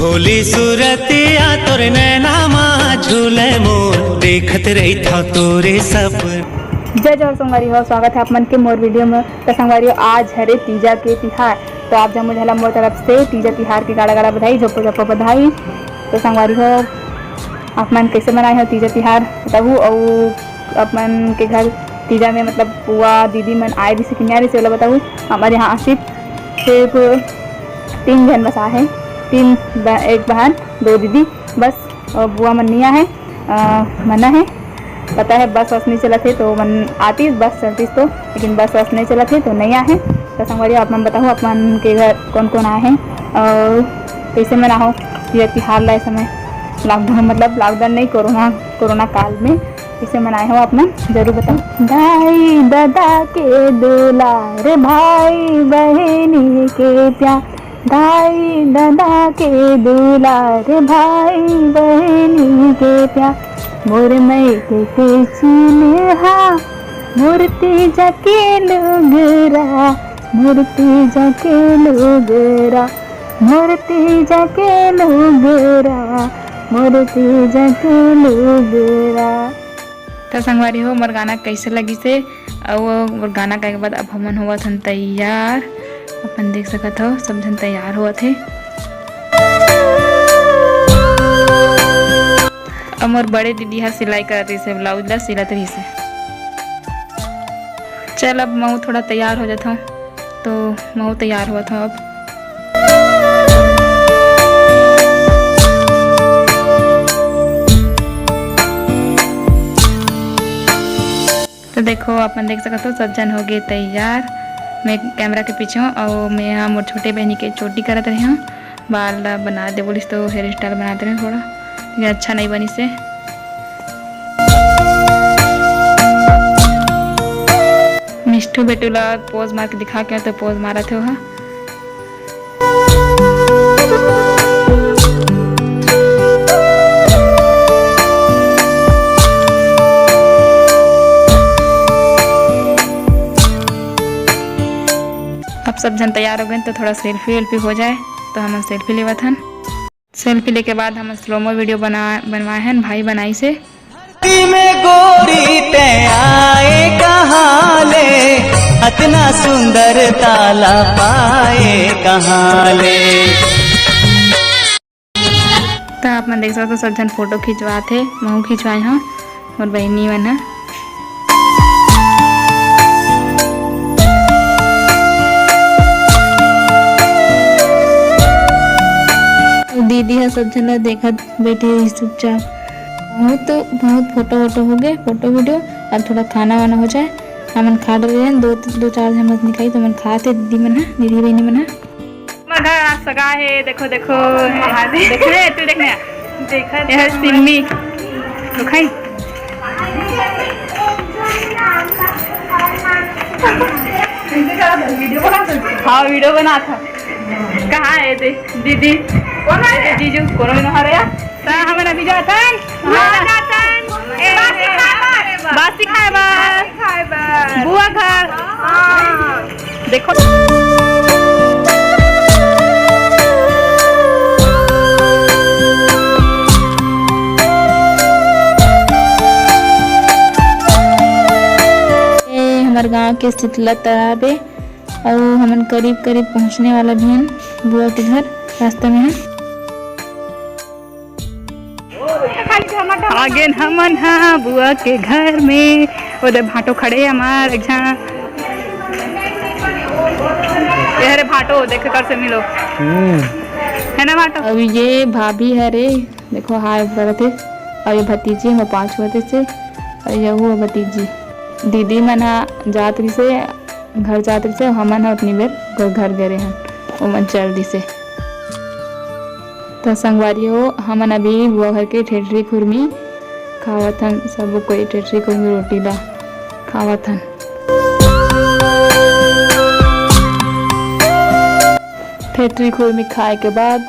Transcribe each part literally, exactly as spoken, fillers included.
भोली सूरतिया तोर नैना मा झूले मोर, देखत रहिथव तोरे सपना। जय जोहार संगवारी हो, स्वागत है आप मन के मोर वीडियो में। तो संगवारी हो, आज हरे तीजा के तिहार, तो आप जम्मो झन ला मोर तरफ से तीजा तिहार के गाड़ा गाड़ा बधाई, झोपो झोपो बधाई। तो संगवारी हो, आप मन कैसे मनाए हो तीजा तिहार बताहू, अउ आप मन के घर तीजा में मतलब बुआ दीदी मन आए रिहिसे कि नइ आए रिहिसे ओला बताहू। हमर यहाँ सिर्फ सिर्फ तीन झन बस आहे, तीन ब-, एक बहन, दो दीदी, बस। अ, बुआ मन नइ आहे, अ, मना है, पता है बस वस नइ चलत हे तो मन आतीस, बस चलतीस तो, लेकिन बस वस नइ चलत हे तो नइ आहे। तो संगवारी आप मन बताहू आप मन के घर कौन कौन आए हैं और कैसे मनाहो ये तिहार ला इस समय लॉकडाउन, मतलब लॉकडाउन नहीं, कोरोना, कोरोना काल में कैसे मनाए हो आप मन, जरूर बताओ। दाई ददा के दुलार, भाई बहिनी के प्यार, दाई ददा के दुलार, भाई बहिनी के प्यार, मोर मई के चिन्हा, मोर तीजा के लुगरा, मोर तीजा के लुगरा, मोर तीजा के लुगरा, मोर तीजा के लुगरा। त संगवारी हो, मोर गाना कैसे लगिस हे? अउ मोर गाना गाए के बाद अब हमन होवत हन तैयार। अपन देख सकत हो, सब झन तैयार होवत हे। अब मोर बड़े दीदी ह सिलाई करत रहिस हे, ब्लाउज ला सिलत रहिस हे। चल, अब महू थोड़ा तैयार हो जात हूँ। तो महू तैयार होवत हूँ अब। तो देखो, आप मन देख सकत हो, सब झन हो गए तैयार। मैं कैमरा के पीछे हूँ और मैं यहाँ मोर छोटे बहनी के चोटी करत रही हूँ। बाल ला बना दे बोलिस तो हेयर स्टाइल बना दे रहे थोड़ा, लेकिन अच्छा नहीं बनिस हे। मिष्ठू बेटू ला पोज मार के दिखा के तो पोज मारत हे ओहा। अब सब झन तैयार हो गए तो थोड़ा सेल्फी वेल्फी हो जाए, तो हमन सेल्फी लेवत हन। सेल्फी लेके बाद हमन स्लोमो वीडियो बना बनवाए हन, भाई बनाइस हे। धरती में गोरी तैं आए कहाँ ले, अतना सुंदर ताला पाए कहाँ ले। त आप मन देख सकत हो, सब झन फोटो खिंचवात हे, महू खिंचवाए हव, मोर बहिनी मन ह। दीदी ह सब झन ल देखत बैठे रहिस चुपचाप। बहुत, बहुत फोटो वोटो हो गए, फोटो वीडियो। अब थोड़ा खाना वाना हो जाए। हमन खा डरे रहेन, दो, दो चार झन बस निकाई, तो मन खात हे दीदी मन ह, दीदी बहिनी मन ह। हमर घर आज सगा हे, देखो, देखो, यहाँ दे-, देख रहे, तू देखने आ। देखा ये है सिम्मी। तो खाई। हाँ, वीडियो बना था। कहाँ है दे-, दीदी? कौन है? जीजू, कोनो भी नहा रहे? त हमन अभी जाथन। हाँ, जाथन। ए, बासी खाए बर। बासी खाए बर। खाए बर। बुआ घर। हाँ। देखो। ए, हमर गांव के शीतला तालाब ए। अउ हमन करीब करीब पहुँचने वाला भी हन बुआ के घर, रास्ता में हन। आगेन हमन हा बुआ के घर में। ओदे भाटो खड़े हे हमार एक झन। ये हरे भाटो, देख कर से मिलो। हम्म। है ना भाटो? अब ये भाभी हरे, देखो हाय करत हे। अउ ये भतीजी, हमर पाँच होते से। अउ ये वो भतीजी। दीदी मन हा जात रहिसे, घर जात रहिसे, हमन ह ओतनी बेर घर, घर गे रेहन, ओमन चल दिसे। त संगवारी हो, हमन अभी बुआ घर के ठेठरी खुरमी खावत हन, सब कोई ठेठरी खुरमी रोटी ला खावत हन। ठेठरी खुरमी खाए के बाद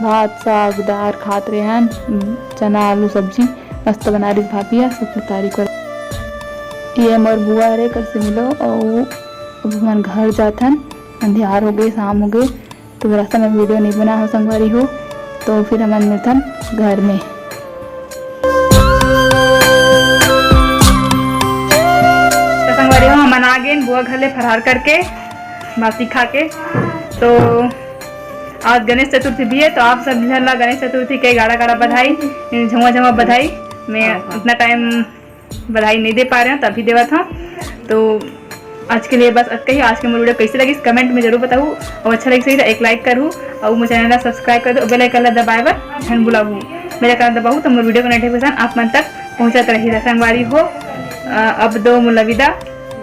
भात, साग, दार खात रेहन, चना, आलू सब्जी मस्त बना रही भाभी ह, सबके तारीफ कर। ये मोर बुआ हरे, कर से मिलो, अउ अब हमन घर जाथन, अंधियार हो गए, शाम हो गए, तो रास्ता में वीडियो नहीं बना हो संगवारी हो, तो फिर हमन मिलथन घर में। तो संगवारी हो, हमन आ गेन बुआ घर ले फरहार करके, बासी खा के। तो आज गणेश चतुर्थी भी है, तो आप सब झन ला गणेश चतुर्थी के गाड़ा गाड़ा बधाई, झमा झमा बधाई। मैं उतना टाइम बधाई नहीं दे पा रहे हैं, तभी देवत हूँ। तो आज के लिए बस अतका ही। आज के मोर वीडियो कैसे लगिस, कमेंट में जरूर बताहू, और अच्छा लगिस तो एक लाइक करहू, और मोर चैनल ला सब्सक्राइब कर दो, बेल आइकन ला दबाए बर झन भुलाहू। बेल आइकन दबाहू तो मोर वीडियो के नोटिफिकेशन आप मन तक पहुँचत रही। संगवारी हो, अ, अब दो मोला विदा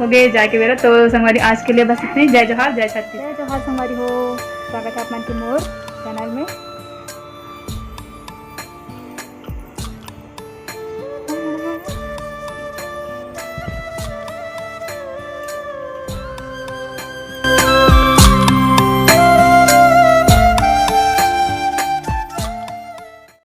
हो गए जाए के बेरा। तो संगवारी, आज के लिए बस इतने। जय जोहार, जय छत्तीसगढ़। जय जोहार संगवारी हो, स्वागत है आप मन के मोर